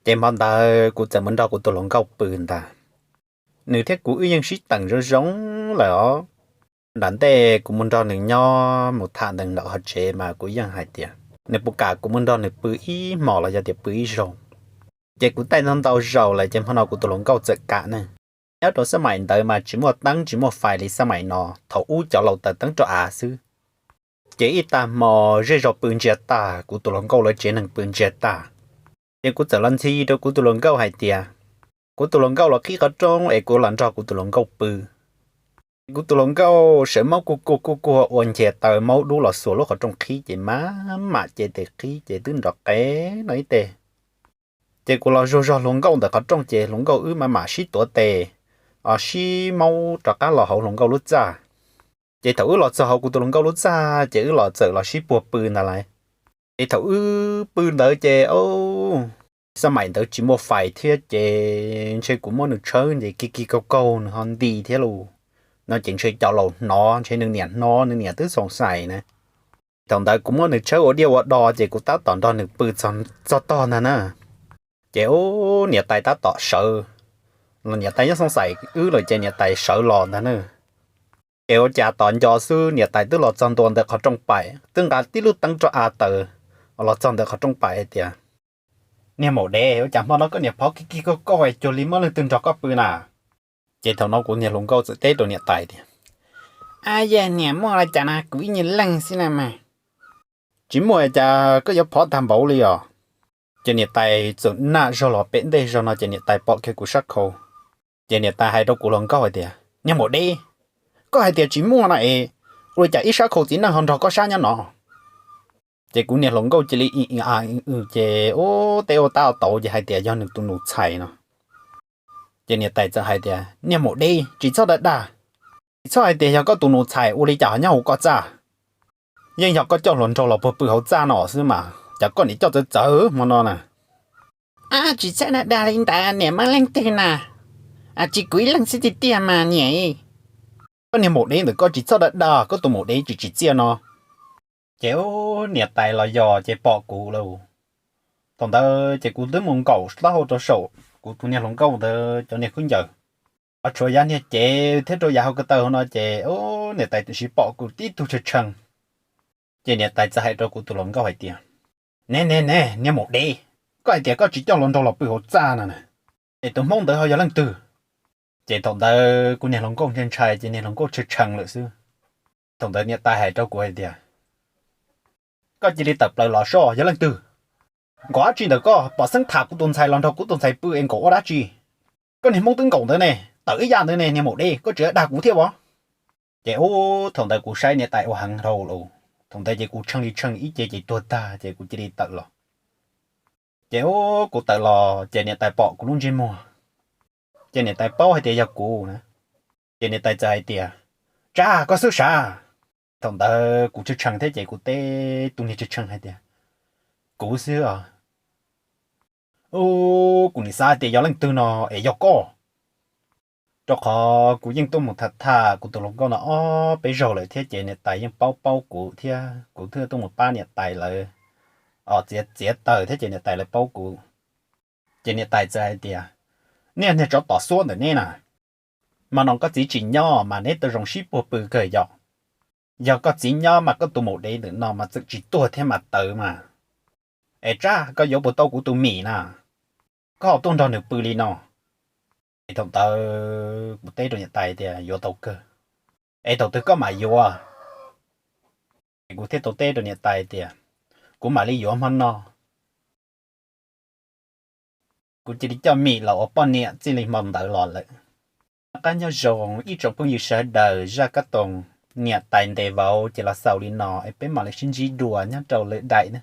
Ces hmo ntawd kuv txawm mus nrog kuv tus hluas nkauj pw ntag. Nws thiab kuv wb yeej sib teem zoo zoo lawm os. Nram ntej kuv mus nrog nws nyob mus tham nws ntawm qhov tsev mas kuv yeej hais tias nws puas kam kuv mus nrog nws pw ib hmos los yog tias pw ib zaug. Ces kuv taij ntau ntau zaus lawm ces hmo no kuv tus hluas nkauj txawm kam ne. Nyob rau xab maim ntawd mas tsis muaj teeb tsis muaj fais li xab maim no, thaum ub cov laus taws teeb rau av xwb. Ces ib tag hmo zej zog pw ntsia tag, kuv tus hluas nkauj lawv tsev neeg pw ntsia tag. Ces kuv txawm los ntxhi rau kuv tus hluas nkauj hais tias kuv tus hluas nkauj los qhib qhov rooj es kuv los nrog kuv tus hluas nkauj pw. Kuv tus hluas nkauj sawv maub kuj kuj kuj kuj ua nce taw maub dub los xuas lub qhov rooj qhib ces mam mam ce tes qhib ces twb nrov qev no ib teg. Ces kuv los zuag zog hluas nkauj ntawm qhov rooj ces hluas nkauj wb mam mam sib tuav tes, sib maub rov qab los hauv hluas nkauj lub txaj. Ces thaum wb los txog hauv kuv tus hluas nkauj lub txaj ces wb los txawm los sib puag pw ntawd lawm. Ces thaum wb pw ntawd ces xab maim ntawd tsis muaj fais thiab ces ntshe kuv muab nws tshawb nce kig kig kaug kaug nws ho nti thiab lauj. No ces ntshe cov laus hnov, ntshe nws niam hnov, nws niam twb xoom xais na. Thaum ntawd kuv muab nws tshawb ua diaj ua do ces kuv tab tom nrog nws pw txog tog ntag na. Ces ub niam tais tab tom sawv, niam tais nyob xoom xais wb lawm ces niam tais sawv los ntag na. Ces ua cas tos nco xwb niam tais twb los txog ntua ntawm qhov rooj paim, twb nqa tib lub teeb roj av taws los txog ntawm qhov rooj paim hais tias, Niag maum dev, ua cas hmo no koj niam phov kig kig kauj kauj es cuag li muaj leej twg nrog koj pw na? Ces thaum no kuv niag hluas nkauj txawm teb rau niam tais tias, Ab yog niam muaj li cas na, kuv ib nyuag leeg xwb na mas. Tsis muaj cas koj yuav phov tag npaum li os. Ces niam tais txawm naj zog los pem ntej zog no ces niam tais pom kiag kuv sab khau. Ces niam tais hais rau kuv hluas nkauj hais tias, Niag maum dev, koj hais tias tsis muaj no es ua li cas ib sab khau txiv neej ho nrog koj sab nyob no? Ces kuv niag hluas nkauj cia li i i a i ces ub teb ua tab ua tauv ces hais tias yog nws tus nus txhais no. Ces niam tais txawm hais tias, Niag maum dev, tsis txhob dag dag, tsis txhob hais tias yog koj tus nus txhais, ua li cas ho nyob hauv koj txaj? Yeej yog koj coj hluas nraug los puag pw hauv txaj no xwb mas cas koj niam coj txawv txawv hmo no na. Ab tsis txhob dag dag li ntawd, niam muaj leej twg na? Tsis kuv ib leeg xwb tiag tiag mas niam. Koj niag maum dev ntawm koj tsis txhob dag dag, koj tus maum dev tsis tsim txiaj no. Ces ub niam tais los yos ces pom kuv lawm. Thaum ntawd ces kuv twb mus nkaum taub hau rau saum kuv tus niag hluas nkauj ntawd cov niag khaub ncaws, ho tshuav yav niag cev thiab rau yav hauv ko taw hauv no ces ub niam tais tam sim pom kuv tib tug tshee tshee. Ces niam tais txawm hais rau kuv tus hluas nkauj hais tias, Ne ne ne, niag maum dev, koj hais tias koj tsis coj hluas nraug los pw hauv txaj no na, es tus hmoob ntawd ho yog leej twg? Ces thaum ntawd kuv niag hluas nkauj ntshai ntshai ces niag hluas nkauj tshee tshee lawm xwb. Thaum ntawd niam tais hais rau kuv hais tias, Koj cia li tawm plaws los soj, yog leej twg? Nkaus dab tsi ntawm koj, pom xeeb tham kuv tus ntxhais los nrog kuv tus ntxhais pw es nkaus ua dab tsi? Koj niag hmoob twb nkaus ntawd ne, tawm ib yam ntawd ne, niag maum dev, koj tsis dag kuv thiab os. Ces ub thaum ntawd kuv saib niam tais ua heev dhau lawm. Thaum ntawd ces kuv tshee li tshee ib ce ces tuag tag ces kuv cia li tawm los. Ces ub kuv tawm los ces niam tais pom kuv lub ntsej muag, ces niam tais paub hais tias yog kuv na. Ces niam tais txawm hais tias, Tsab, koj xub sav. Thaum ntawd kuv tshee tshee thiab ces kuv teb tus niag tshee tshee hais tias, Kuv xwb os. Ub, kuv nim xav hais tias yog leej twg no es yog koj, rau qhov kuv yeej tuaj mus tham tham kuv tus hluas nkauj no ob peb zaug lawm thiab ces niam tais yeej paub paub kuv thiab kuv thiaj tuaj mus pab niam tais lawv txiav txiav taws thiab ces niam tais lawv paub kuv. Ces niam tais txawm hais tias, Niag niag tsov tom xuab ntawm neb na, mas no koj txiv tsis nyob mas neb tau zoo sib puag pw kawg yom. Yog koj txiv nyob mas koj tus maum dev ntawm no mas txawm tsis tuag thiab mas tawv mas. Es Tsab, koj yuav puas tau kuv tus mim na? Koj ho tuaj nrog nws pw li no. Es thaum ntawd kuv teb rau niam tais tias, Yuav tau kawg. Es thaum twg koj mam yuav? Es kuv thiaj tau teb rau niam tais tias, Kuv mam li yuav hmo no. Kuv cia li coj mim los ua poj niam txij li hmo ntawd los lawm. Noj qab nyob zoo ib tsoom phooj ywg sawv daws, zaj kab toos niam tais ntes vauv ces los xaus li no es peb mam li sib ntsib dua nyob rau lwm daim na.